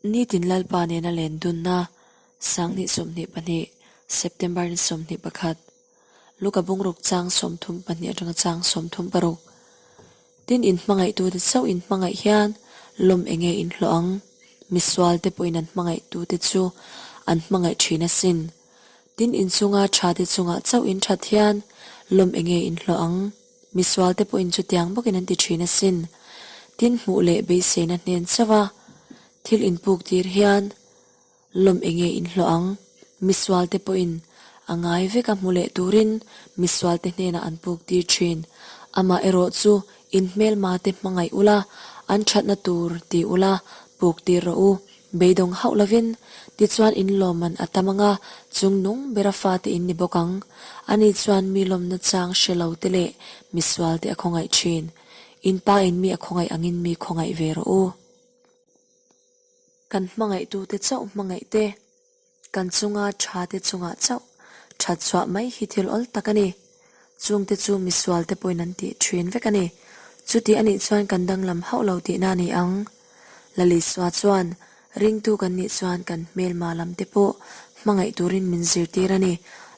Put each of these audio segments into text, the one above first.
Nitin Lalpa nena len dunna, 2022, September ni 21, Luka bungruk chang 32 atanga chang 36. Tin in hmangaihtute chauh in hmangaih hian lawm enge in hlawh ang? Misualte pawhin an hmangaihtute chu an hmangaih thin asin. Tin in chunga thate chungah chauh in that hian lawm enge in hlawh ang? Misualte pawhin chutiang bawkin an ti thin asin. Tin hmuh leh beiseina hnen chauh a, thil inpuk tir hian lawm enge inhlawh ang? Misualte pawhin a ngai vek a hmu leh turin misualte hnenah an puk tir thin. Amah erawh chu in hmelma te hmangaih ula, an thatna tur ti ula puk tir rawh u. Beidawng hauh lovin, tichuan in lawmman a tam anga chung nung bera fate in ni bawk ang. Ani chuan mi lawmna chang hre lo te leh misual te a khawngaih thin. In pa in mi a khawngaih angin mi khawngaih ve rawh u. Kan hmangaihtute chauh hmangaih te, kan chunga tha te chungah chauh that chhuah mai hi thil awl tak a ni. Chungte chu misual te pawhin an tih thin vek a ni. Chuti a nih chuan kan danglam hauh lo tihna a ni ang. Lalisua chuan, Ringtu kan nih chuan kan hmelma lam te pawh hmangaih turin min zirtir a ni.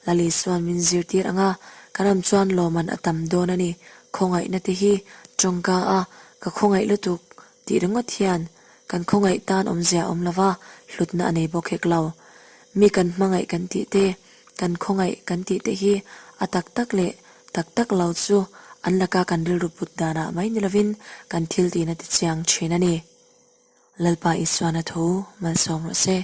Lalisua'n min zirtir ang a, kan awm chuan lawman a tam dawn a ni. Khawngaihna te hi tawngka a, ka khawngaih lutuk tih ringawt hian kan khawngaih tan awmzia a awm lo va, hlutna a nei bawk hek lo. Mi kan hmangaih kan tih te, kan khawngaih kan tih te hi a tak tak leh tak tak lo chu an laka kan rilru put danah mai ni lovin kan thil tihna ti chiang thin a ni. Lalpa Isuana thu malsawm rawh se.